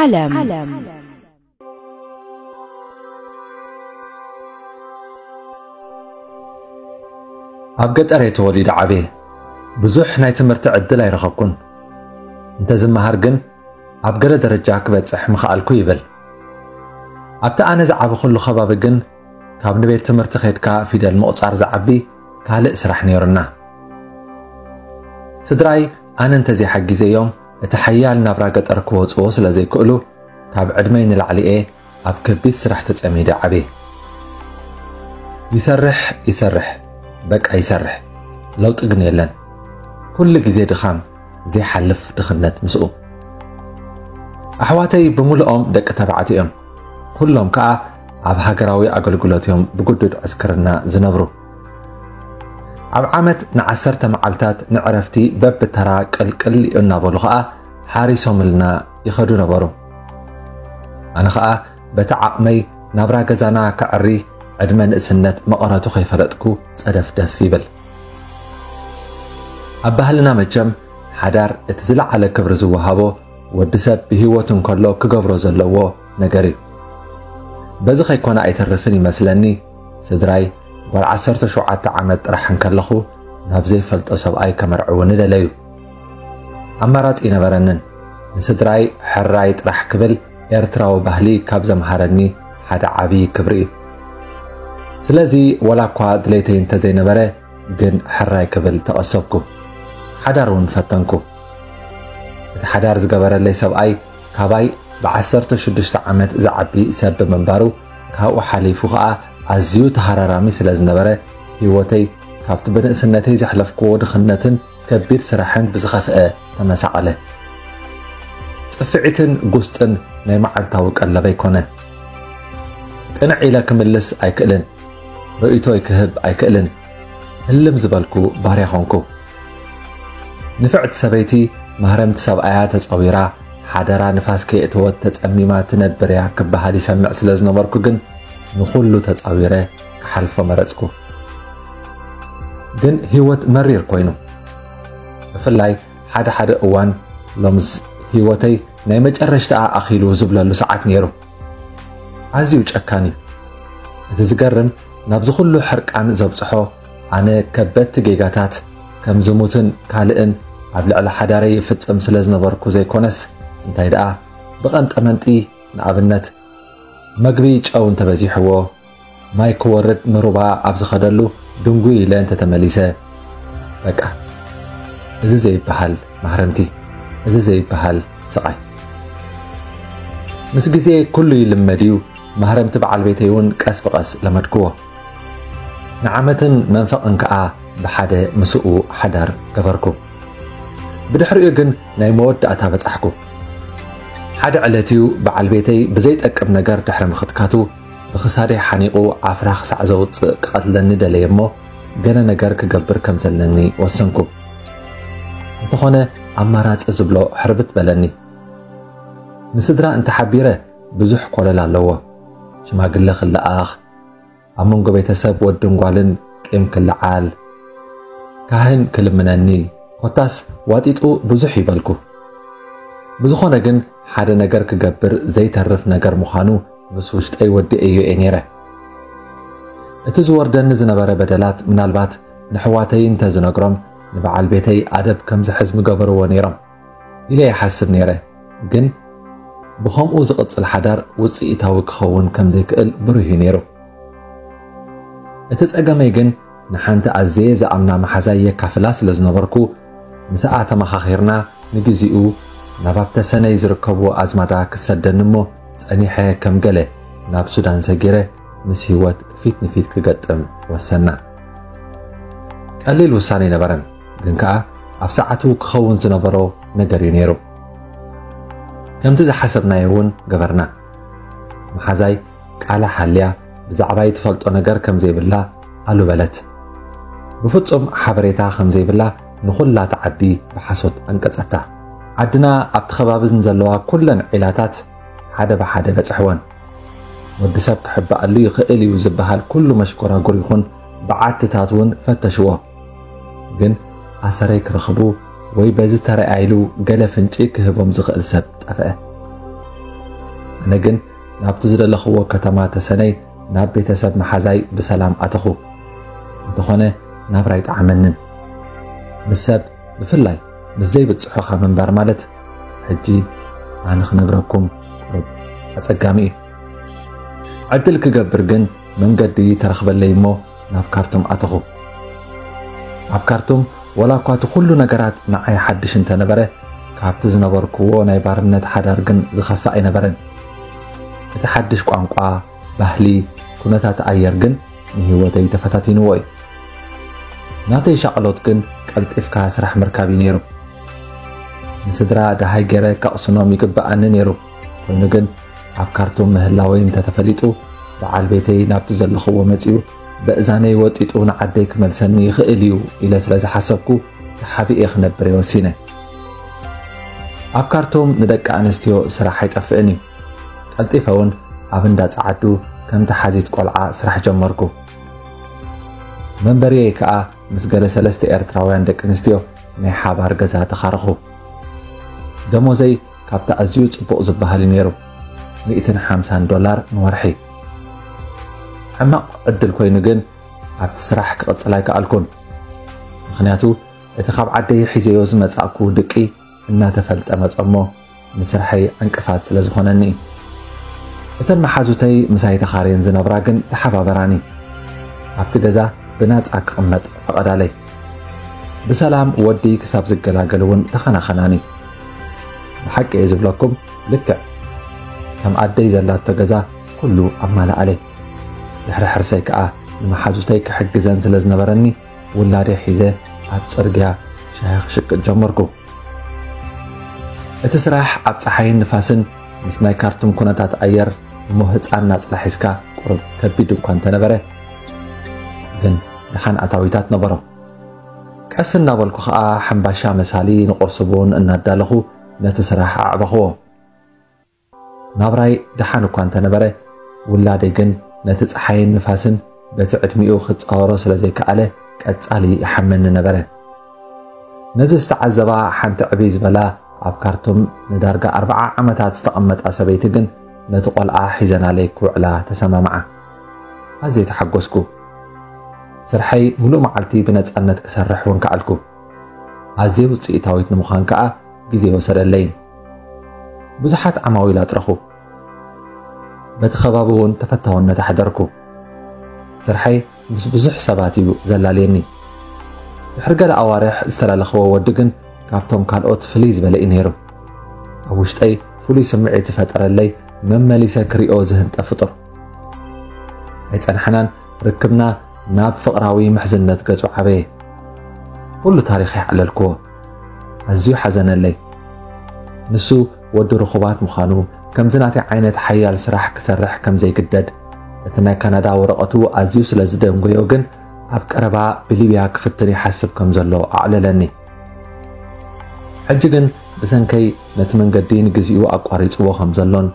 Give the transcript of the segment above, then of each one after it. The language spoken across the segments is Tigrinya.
ዓለም። ኣብ ገጠር እየ ተወሊደ ዓብየ። ብዙሕ ናይ ትምህርቲ ዕድል ኣይረኸብኩን። እንተዝመሃር ግን ኣብ ገለ ደረጃ ክበጽሕ ምኽኣልኩ ይብል። ኣብቲ ኣነ ዝዓበኹሉ ከባቢ ግን ካብ ንቤት ትምህርቲ ኸድካ ፊደል ምቑጻር ዝዓቢ ካልእ ስራሕ ነይሩና። ስድራይ ኣነ እንተዘይሓጊዘዮም እቲ ሓያል ናብራ ገጠር ክወጽዎ ስለ ዘይክእሉ ካብ ዕድመይ ንላዕሊ እየ ኣብ ከቢድ ስራሕ ተጸሚደ ዓብየ። ይሰርሕ ይሰርሕ፣ በቃ ይሰርሕ፣ ለውጢ ግን የለን። ኩሉ ግዜ ድኻም፣ ዘይሓልፍ ድኽነት ምስኡ። ኣሕዋተይ ብምልኦም ደቂ ተባዕትዮ እዮም። ኩሎም ከኣ ኣብ ሃገራዊ ኣገልግሎት እዮም ብግዱድ ዕስክርና ዝነብሩ። ኣብ ዓመት ንዓሰርተ መዓልታት ንዕረፍቲ በብተራ ቅልቅል እናበሉ ከኣ ሓሪሶምልና ይኸዱ ነበሩ። ኣነ ኸኣ በቲ ዓቕመይ ናብራ ገዛና ከዕሪ ዕድመ ንእስነት መቐረቱ ከይፈለጥኩ ጸደፍደፍ ይብል። ኣብ ባህልና መቸም ሓዳር እቲ ዝለዓለ ክብሪ ዝወሃቦ ወዲ ሰብ ብህይወት እንከሎ ክገብሮ ዘለዎ ነገር እዩ። በዚ ከይኮነ ኣይተርፍን ይመስለኒ። ስድራይ ጓል ዓሰርተ ሸውዓተ ዓመት ጥራሕ እንከለኹ ናብ ዘይፈልጦ ሰብኣይ ከመርዕውኒ ደለዩ። ኣማራጺ ይነበረንን። ንስድራይ ሕራይ ጥራሕ ክብል ኤርትራዊ ባህሊ ካብ ዘምሃረኒ ሓደ ዓብዪ ክብሪ እዩ። ስለዚ ወላ እኳ ድሌተይ እንተዘይነበረ ግን ሕራይ ክብል ተቐሰብኩ። ሓዳር እውን ፈተንኩ። እቲ ሓዳር ዝገበረለይ ሰብኣይ ካባይ ብዓሰርተ ሽዱሽተ ዓመት ዝዓቢ ሰብ ብምንባሩ ካብኡ ሓሊፉ ኸኣ ኣዝዩ ተሃራራሚ ስለ ዝነበረ ህይወተይ ካብቲ ብንእስነተይ ዘሕለፍክዎ ድኽነትን ከቢድ ስራሕን ብዝኸፍአ ተመሳቐለ። ጽፍዒትን ጉስጥን ናይ መዓልታዊ ቀለበይ ኮነ። ቅንዕ ኢለ ክምልስ ኣይክእልን፣ ርእይቶይ ክህብ ኣይክእልን። ህልም ዝበልኩ ባርያ ኾንኩ። ንፍዕቲ ሰበይቲ ማህረምቲ ሰብኣያ ተጸዊራ ሓደራ ንፋስ ከየእተወት ተጸሚማ ትነብር እያ ክበሃል ይሰምዕ ስለ ዝነበርኩ ግን ንኹሉ ተጻዊረ ክሓልፎ መረጽኩ። ግን ህይወት መሪር ኮይኑ። ብፍላይ ሓደ ሓደ እዋን ሎምስ ህይወተይ ናይ መጨረሽታኣ ኣኺሉ ዝብለሉ ሰዓት ነይሩ። ኣዝዩ ጨካን እዩ። እቲ ዝገርም ናብዚ ኩሉ ሕርቃን ዘብጽሖ ኣነ ከበድቲ ጌጋታት ከም ዝሙትን ካልእን ኣብ ልዕሊ ሓዳረይ ይፍጽም ስለ ዝነበርኩ ዘይኮነስ እንታይ ደኣ ብቐንጠመንጢ ንኣብነት መግቢ ጨው እንተበዚሕዎ ማይ ክወርድ ንሩባ ኣብ ዝኸደሉ ድንጉይ ኢለ እንተተመሊሰ በቃ እዚ ዘይበሃል ማህረምቲ እዚ ዘይበሃል ስቓይ ምስ ግዜ ኩሉ ይልመድ እዩ። ማህረምቲ በዓል ቤተይ እውን ቀስ ብቐስ ለመድክዎ። ንዓመትን መንፈቕን ከኣ ብሓደ ምስኡ ሓዳር ገበርኩ። ብድሕሪኡ ግን ናይ መወዳእታ በጻሕኩ። ሓደ ዕለት እዩ በዓል ቤተይ ብዘይጠቅም ነገር ድሕሪ ምኽትካቱ ብኽሳደይ ሓኒቑ ዓፍራ ክሳዕ ዘውጽእ ክቐትለኒ ደለየ እሞ ገለ ነገር ክገብር ከም ዘለኒ ወሰንኩ። እንተኾነ ኣማራጺ ዝብሎ ሕርብት በለኒ። ንስድራ እንተሓቢረ ብዙሕ ኮለል ኣለዎ። ሽማግለ ክለኣኽ፣ ኣብ መንጎ ቤተሰብ ወድን ጓልን ቂም ክለዓል፣ ካህን ክልምነኒ፣ ኮታስ ዋጢጡ ብዙሕ ይበልኩ። ብዝኾነ ግን ሓደ ነገር ክገብር ዘይተርፍ ነገር ምዃኑ ምስ ውሽጠይ ወዲኤዮ እየ ነይረ። እቲ ዝወርደኒ ዝነበረ በደላት ምናልባት ንሕዋተይ እንተ ዝነግሮም ንበዓል ቤተይ ኣደብ ከም ዝሕዝ ምገበርዎ ነይሮም ኢለ ይሓስብ ነይረ። ግን ብኸምኡ ዝቕጽል ሓዳር ውጽኢታዊ ክኸውን ከም ዘይክእል ብሩህ እዩ ነይሩ። እቲ ጸገመይ ግን ንሓንቲ ኣዝየ ዝኣምና መሓዛይ የካፍላ ስለ ዝነበርኩ ምስኣ ተመኻኺርና ንግዚኡ ናብ ኣብ ተሰነይ ዝርከብዎ ኣዝማዳ ክሰደኒ እሞ ጸኒሐ ከም ገለ ናብ ሱዳን ሰጊረ ምስ ህይወት ፊት ንፊት ክገጥም ወሰና። ቀሊል ውሳነ ኣይነበረን፣ ግን ከኣ ኣብ ሰዓቱ ክኸውን ዝነበሮ ነገር እዩ ነይሩ። ከምቲ ዝሓሰብናዮ እውን ገበርና። መሓዛይ ቃላ ሓልያ ብዛዕባይ ትፈልጦ ነገር ከም ዘይብላ ኣሉ በለት። ብፍጹም ሓበሬታ ከም ዘይብላ ንኹላ እቲ ዓዲ ብሓሶት ኣንቀጸታ። ዓድና ኣብቲ ከባቢ ንዘለዋ ኩለን ዒላታት ሓደ ብሓደ በጽሕወን። ወዲ ሰብ ክሕባኣሉ ይኽእል እዩ ዝበሃል ኩሉ መሽኮራጉር ይኹን በዓትታት እውን ፈተሽዎ። ግን ኣሰረይ ክረኽቡ ወይ በዚ ተረኣይሉ ገለ ፍንጪ ክህቦም ዝኽእል ሰብ ጠፍአ። ኣነ ግን ናብቲ ዝደለኽዎ ከተማ ተሰነይ ናብ ቤተሰብ መሓዛይ ብሰላም ኣተኹ። እንተኾነ ናብራይ ጠዓመንን። ምስ ሰብ፣ ብፍላይ ምስ ዘይብጽሑኻ ምንባር ማለት፣ ሕጂ ኣነ ክነግረኩም ቁሩብ ኣጸጋሚ እዩ። ዕድል ክገብር ግን መንገዲ ተረኽበለይ እሞ ናብ ካርቱም ኣተኹ። ኣብ ካርቱም፣ ወላ እኳ እቲ ኩሉ ነገራት ንዓይ ሓድሽ እንተነበረ፣ ካብቲ ዝነበርክዎ ናይ ባርነት ሓዳር ግን ዝኸፍእ ኣይነበረን። እቲ ሓድሽ ቋንቋ፣ ባህሊ፣ ኩነታት ኣየር ግን ንህይወተይ ተፈታቲንዎ እዩ። ናተይ ሻቕሎት ግን ቀልጢፍካ ስራሕ ምርካብ እዩ ነይሩ። ንስድራ ደሃይ ገይረ ከቕስኖም ይግብኣኒ ነይሩ። ኮይኑ ግን ኣብ ካርቱም ምህላወይ እንተተፈሊጡ፣ በዓል ቤተይ ናብቲ ዘለኽዎ መጺኡ በእዛነይ ወጢጡ ንዓደይ ክመልሰኒ ይኽእል እዩ ኢለ ስለ ዝሓሰብኩ፣ ተሓቢኤ ክነብር እየ ወሲነ። ኣብ ካርቱም ንደቂ ኣንስትዮ ስራሕ ኣይጠፍእን እዩ። ቀልጢፈ እውን ኣብ እንዳ ጸዓዱ ከም ተሓዚት ቆልዓ ስራሕ ጀመርኩ። መንበሪየይ ከኣ ምስ ገለ ሰለስተ ኤርትራውያን ደቂ ኣንስትዮ ናይ ሓባር ገዛ ተኻረኹ። ደሞዘይ ካብቲ ኣዝዩ ጽቡቕ ዝበሃል እዩ ነይሩ፣ ሚእትን ሓምሳን ዶላር ንወርሒ። ሕማቕ ዕድል ኮይኑ ግን ኣብቲ ስራሕ ክቕጽል ኣይከኣልኩን። ምኽንያቱ እቲ ካብ ዓደይ ሒዘዮ ዝመጻእኩ ድቂ እናተፈልጠ መጸ እሞ ንስርሐይ ዕንቅፋት ስለ ዝኾነኒ እዩ። እተን መሓዙተይ ምሳይ ተኻርየን ዝነብራ ግን ተሓባበራኒ። ኣብቲ ገዛ ብናጻ ክቕመጥ ፈቐዳለይ። ብሰላም ወዲ ክሳብ ዝገላገል እውን ተኸናኸናኒ። ብሓቂ እየ ዝብለኩም፣ ልክዕ ከም ኣደይ ዘላቶ ገዛ ኩሉ ኣማልኣለይ። ድሕሪ ሕርሰይ ከኣ ንመሓዙተይ ክሕግዘን ስለ ዝነበረኒ፣ ውላደይ ሒዘ ኣብ ጽርግያ ሻሂ ክሽቅጥ ጀመርኩ። እቲ ስራሕ ኣብ ጸሓይን ንፋስን ምስ ናይ ካርቱም ኩነታት ኣየር እሞ ህጻን ናጽላ ሒዝካ ቁሩብ ከቢድ እኳ እንተነበረ፣ ግን ደሓን ኣታዊታት ነበሮ። ቀስ እናበልኩ ኸኣ ሕምባሻ መሳሊ ንቁርሲ ቡን እናዳለኹ ነቲ ስራሕ ኣዕበኽዎ። ናብራይ ደሓን እኳ እንተነበረ፣ ውላደይ ግን ነቲ ጸሓይን ንፋስን በቲ ዕድሚኡ ክጻወሮ ስለ ዘይከኣለ ቀጻሊ ይሓመኒ ነበረ። ነዚ ዝተዓዘባ ሓንቲ ዕብይ ዝበላ ኣብ ካርቱም ንዳርጋ ኣርብዓ ዓመታት ዝተቐመጣ ሰበይቲ ግን ነቲ ቆልዓ ሒዘናለይ ክውዕላ ተሰማምዓ። ኣዝየ ተሓጎስኩ። ስርሐይ ሙሉእ መዓልቲ ብነጻነት ክሰርሕ እውን ከኣልኩ። ኣዝየ ውጽኢታዊት ንምዃን ከኣ ግዜ ወሰደለይን። ብዙሓት ዓማዊል ኣጥረኹ። በቲ ከባቢ እውን ተፈታውነት ኣሕደርኩ። ስርሐይ ምስ ብዙሕ ሰባት እዩ ዘላልየኒ። ድሕሪ ገለ ኣዋርሕ ዝተላለኽዎ ወዲ ግን ካብቶም ካልኦት ፍልይ ዝበለ እዩ ነይሩ። ኣብ ውሽጠይ ፍሉይ ስምዒት ዝፈጠረለይ መመሊሰ ክሪኦ ዝህንጠ ፍጡር። ኣይጸንሐናን ርክብና ናብ ፍቕራዊ ምሕዝነት ገጹ ዓበየ። ኩሉ ታሪኽ ይዓለልክዎ። ኣዝዩ ሓዘነለይ። ንሱ ወዲ ርኹባት ምዃኑ፣ ከምዚ ናተይ ዓይነት ሓያል ስራሕ ክሰርሕ ከም ዘይግደድ፣ እቲ ናይ ካናዳ ወረቐቱ ኣዝዩ ስለ ዝደንጎዮ ግን ኣብ ቀረባ ብሊብያ ክፍትን ይሓስብ ከም ዘሎ ኣዕለለኒ። ሕጂ ግን ብሰንከይ ነቲ መንገዲ ንግዚኡ ኣቋሪጽዎ ከም ዘሎን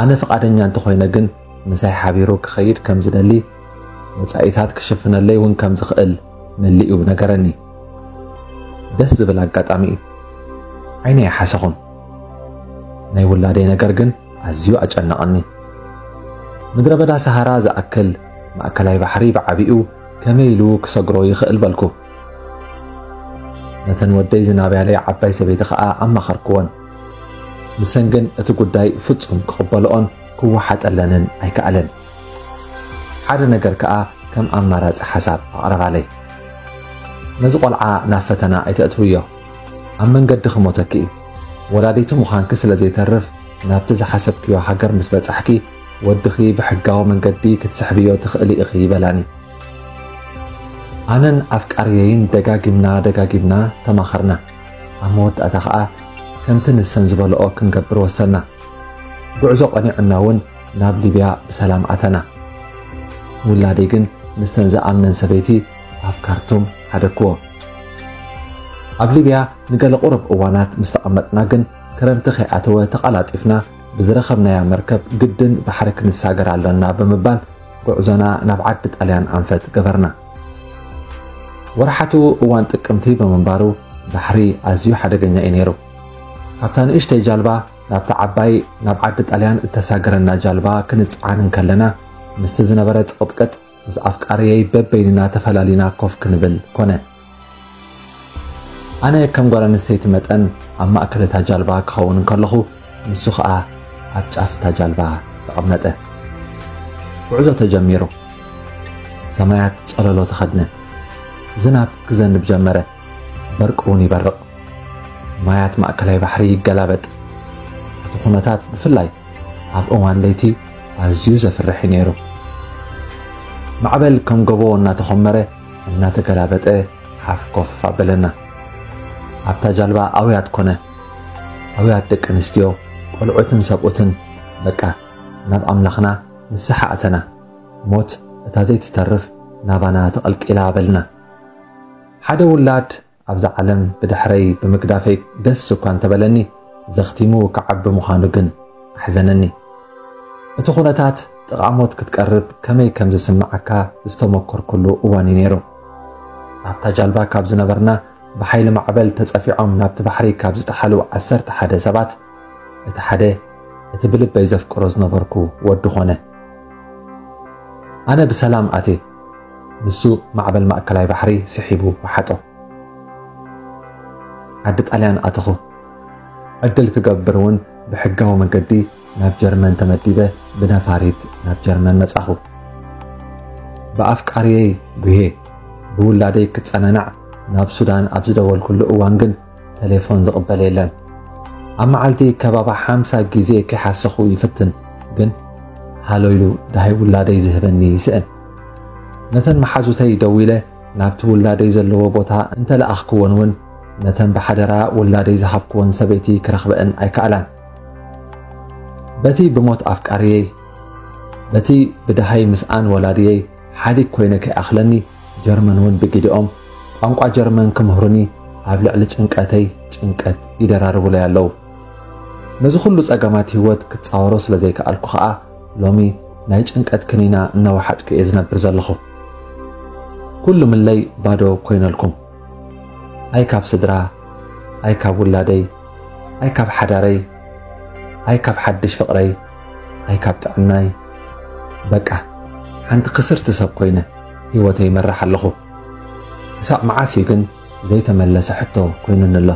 ኣነ ፍቓደኛ እንተኾይነ ግን ምሳይ ሓቢሩ ክኸይድ ከም ዝደሊ፣ ወጻኢታት ክሽፍነለይ እውን ከም ዝኽእል መሊኡ ነገረኒ። ደስ ዝብል ኣጋጣሚ እዩ። ዓይነይ ኣይሓሰኹን። ናይ ውላደይ ነገር ግን ኣዝዩ ኣጨነቐኒ። ምድረ በዳ ሰሃራ ዝኣክል ማእከላይ ባሕሪ ብዓቢኡ ከመይ ኢሉ ክሰግሮ ይኽእል በልኩ። ነተን ወደይ ዝናብያለይ ዓባይ ሰበይቲ ኸኣ ኣማኸርክወን። ንሰን ግን እቲ ጉዳይ ፍጹም ክቕበልኦን ክወሓጠለንን ኣይከኣለን። ሓደ ነገር ከኣ ከም ኣማራጺ ሓሳብ ኣቕረባለይ። ነዚ ቆልዓ ናብ ፈተና ኣይተእትውዮ። ኣብ መንገዲ ክሞተኪ እዩ። ወላዲቱ ምዃንኪ ስለ ዘይተርፍ፣ ናብቲ ዝሓሰብክዮ ሃገር ምስ በጻሕኪ፣ ወድኺ ብሕጋዊ መንገዲ ክትስሕብዮ ትኽእሊ ኢኺ በላኒ። ኣነን ኣፍቃርየይን ደጋጊምና ደጋጊምና ተማኸርና። ኣብ መወዳእታ ኸኣ ከምቲ ንሰን ዝበልኦ ክንገብር ወሰና። ጉዕዞ ቀኒዑና እውን ናብ ሊብያ ብሰላም ኣተና። ውላደይ ግን ምስተን ዝኣምነን ሰበይቲ ኣብ ካርቱም ሓደግክዎ። ኣብ ሊብያ ንገለ ቁሩብ እዋናት ምስ ተቐመጥና ግን ክረምቲ ከይኣተወ ተቐላጢፍና ብዝረኸብናያ መርከብ ግድን ባሕሪ ክንሳገር ኣሎና ብምባል ጉዕዞና ናብ ዓዲ ጣልያን ኣንፈት ገበርና። ወርሓቱ እዋን ጥቅምቲ ብምንባሩ ባሕሪ ኣዝዩ ሓደገኛ እዩ ነይሩ። ካብታ ንእሽተይ ጃልባ ናብታ ዓባይ ናብ ዓዲ ጣልያን እተሳገረና ጃልባ ክንጽዓን እንከለና፣ ምስቲ ዝነበረ ጽቕጥቅጥ ምስ ኣፍቃርየይ በበይንና ተፈላሊና ኮፍ ክንብል ኮነ። ኣነ ከም ጓል ኣንስተይቲ መጠን ኣብ ማእከል እታ ጃልባ ክኸውን እንከለኹ፣ ንሱ ኸኣ ኣብ ጫፍ እታ ጃልባ ተቐመጠ። ጉዕዞ ተጀሚሩ። ሰማያት ጸለሎ ተኸድነ። ዝናብ ክዘንብ ጀመረ። በርቂ እውን ይበርቕ። ማያት ማእከላይ ባሕሪ ይገላበጥ። እቲ ኩነታት ብፍላይ ኣብ እዋን ለይቲ ኣዝዩ ዘፍርሕ እዩ ነይሩ። ማዕበል ከም ጎቦ እናተኾመረ እናተገላበጠ ሓፍ ኮፍ ኣበለና። ኣብታ ጃልባ ኣውያት ኮነ። ኣውያት ደቂ ኣንስትዮ፣ ቆልዑትን ሰብኡትን፣ በቃ ናብ ኣምላኽና ንስሓ ኣተና። ሞት እታ ዘይትተርፍ ናባና ተቐልቂላ በልና። ሓደ ውላድ ኣብዛ ዓለም ብድሕረይ ብምግዳፈይ ደስ እኳ እንተበለኒ፣ ዘኽቲሙ ክዓቢ ምዃኑ ግን ኣሕዘነኒ። እቲ ኩነታት ጥቓ ሞት ክትቀርብ ከመይ ከም ዝስምዓካ ዝተመኮርኩሉ እዋን እዩ ነይሩ። ኣብታ ጃልባ ካብ ዝነበርና ብሓይሊ ማዕበል ተጸፊዖም ናብቲ ባሕሪ ካብ ዝጠሓሉ ዓሰርተ ሓደ ሰባት፣ እቲ ሓደ እቲ ብልበይ ዘፍቅሮ ዝነበርኩ ወዲ ኾነ። ኣነ ብሰላም ኣትየ፣ ንሱ ማዕበል ማእከላይ ባሕሪ ስሒቡ ወሓጦ። ዓዲ ጣልያን ኣተኹ። ዕድል ክገብር እውን ብሕጋዊ መገዲ ናብ ጀርመን ተመዲበ ብነፋሪት ናብ ጀርመን መጻኹ። ብኣፍቃርየይ ጉሄ ብውላደይ ክጸናናዕ ናብ ሱዳን ኣብ ዝደወልኩሉ እዋን ግን ተሌፎን ዝቕበል የለን። ኣብ መዓልቲ ከባባ ሓምሳ ግዜ ከይሓሰኹ ይፍትን፣ ግን ሃሎ ኢሉ ደሃይ ውላደይ ዝህበኒ ይስእን። ነተን መሓዙተይ ደዊለ ናብቲ ውላደይ ዘለዎ ቦታ እንተለኣኽክወን እውን፣ ነተን ብሓደራ ውላደይ ዝሃብክወን ሰበይቲ ክረኽበአን ኣይከኣላን። በቲ ብሞት ኣፍቃርየይ፣ በቲ ብደሃይ ምስኣን ወላድየይ ሓዲግ ኮይነ ከይኣኽለኒ፣ ጀርመን እውን ብግዲኦም ቋንቋ ጀርመን ክምህሩኒ ኣብ ልዕሊ ጭንቀተይ ጭንቀት ይደራርቡለይ ኣለዉ። ነዚ ኩሉ ጸገማት ህይወት ክጻወሮ ስለ ዘይከኣልኩ ኸኣ፣ ሎሚ ናይ ጭንቀት ክኒና እናወሓጥኩ እየ ዝነብር ዘለኹ። ኩሉ ምለይ ባዶ ኮይነልኩም። ኣይ ካብ ስድራ፣ ኣይ ካብ ውላደይ፣ ኣይ ካብ ሓዳረይ፣ ኣይ ካብ ሓድሽ ፍቕረይ፣ ኣይ ካብ ጥዕናይ። በቃ፣ ሓንቲ ክስርቲ ሰብ ኮይነ ህይወተይ ይመርሕ ኣለኹ። ክሳብ መዓስ እዩ ግን ዘይተመለሰ ሕቶ ኮይኑኒ ኣሎ።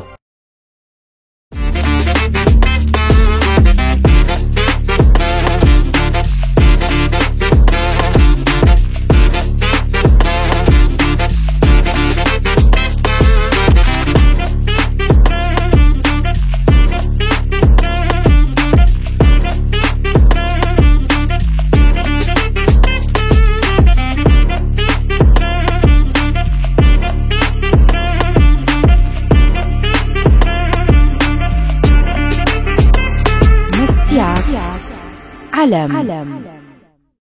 መስትያት ዓለም።